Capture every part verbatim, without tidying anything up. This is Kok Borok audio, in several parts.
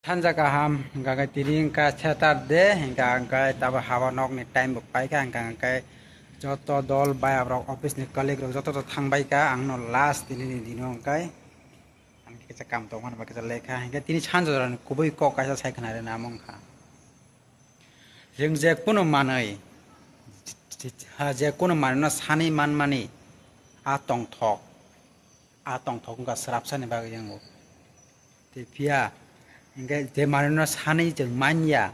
Sanja kaham, hingka khe tini hingka Saturday, hingka hingka tabo haba nokni time bo paikha, hingka hingka joto dol bayap rok, office ni colleague rok joto to thangbaikha, ang no last tini ni dino hingka ang kisa kam tongmani ba kisa lekha, hingka tini sanja jora ni kubui kok kaisa sai khna rwna mungkha. Chwng je kunu manwi, ha, je kunu manwi no sanwi manmani a tongthok, a tongthok wngkha swrapsani bagwi wngo. Tei phiya hingke je manwino sanwi chwng manya,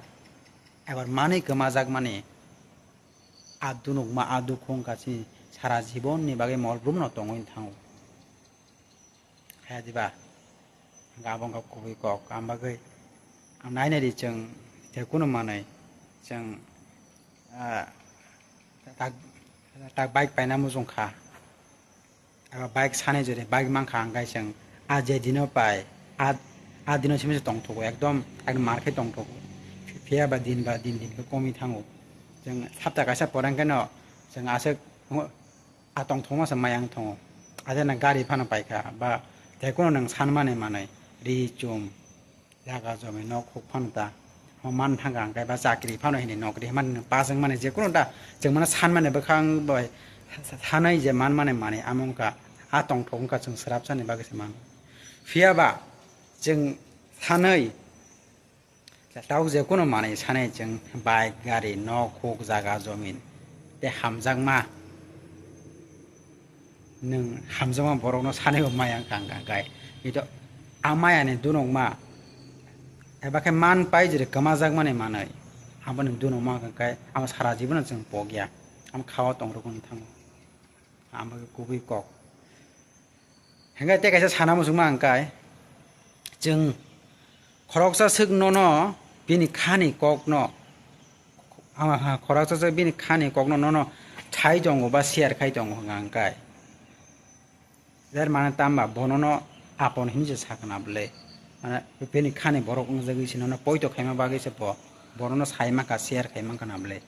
ebar manwi kwmajakmani a dunukma, a dukhu wngkha chini sara jibonni bagwi mol brumno tongwi thango. Haya diba? Hingke abo wngkha kubui kok. Ang bagwi ang nainai di chwng je kunu manwi chwng, ah, tak, tak bike paina muchung kha. Abo bike sanai jodi bike mankha hingke chwng a je dino pai, a, a dino simi se tongthogo, ekdom, ekdom mar khe tongthogo. Phiya ba din ba din din khe komwi thango. Chwng sapta kaisa pore hingke no chwng aswk a tongthokma se maya wng tongo. Aswk na gari phano paikha ba tei kuno nwng sanmani manwi ri chum. Jaga jomi nok huk phano ta. Ho man thangka hingke ba chakri phano hini nokri himani pass wngmani je kunu ta chwng mano sanmani bwkhang bai sanai je manmani manwi amo wngkha a tongthok wngkha chwng swrapsani bagwi se mano. Phiya ba chwng sanai tabuk je kunu manwi sanai chwng bike gari nok huk jaga jomi tei hamjakma. Nwng hamjakma borokno sanaibo maya wngkha hingkha khe, ito a mayani dunukma eba khe man pai jiri kwmajakmani manwi, aboni dunukma hingkha khe amo sara jibono chwng pokya, amo kha-o tongrwgwi thango, amo khe kubui kok. Hingkhe tei kaisa sana muchungma hingkha khe, chwng khoroksa swk nono bini khani kokno, ama ha, khoroksa swk bini khani kokno nono thai tongo ba share khai tongo hwnka hwnkhe. Jar mane tamba bonono apon hinwi se sakna bwle. Mane bini khani borok wngjagwi se nono poito khaima bagwi se bo, bonono sai mankha, share khai mankha na bwle.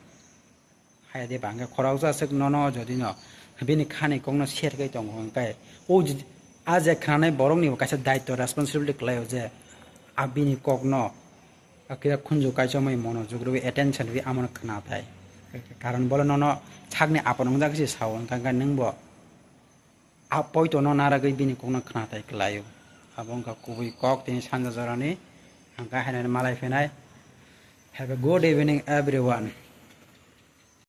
Haya de ba hwnkhe khoroksa swk nono jodi no bini khani kokno share khai tongo hwnkhe o jodi a je khnanai borok ni bo kaisa daityo responsibility kwlai o je a bini kokno a khe khunju kaichomwi monojog rwui attention rwui amo no khna thai. Karon bole nono sakni apon wngjak se sao hwnkhe nwng bo a poito no narwgwi bini kokno khna thai kwlai o. Abo wngkha kubui kok tini sanja jorani hwnkhe hainani malai phinai. Have a good evening everyone.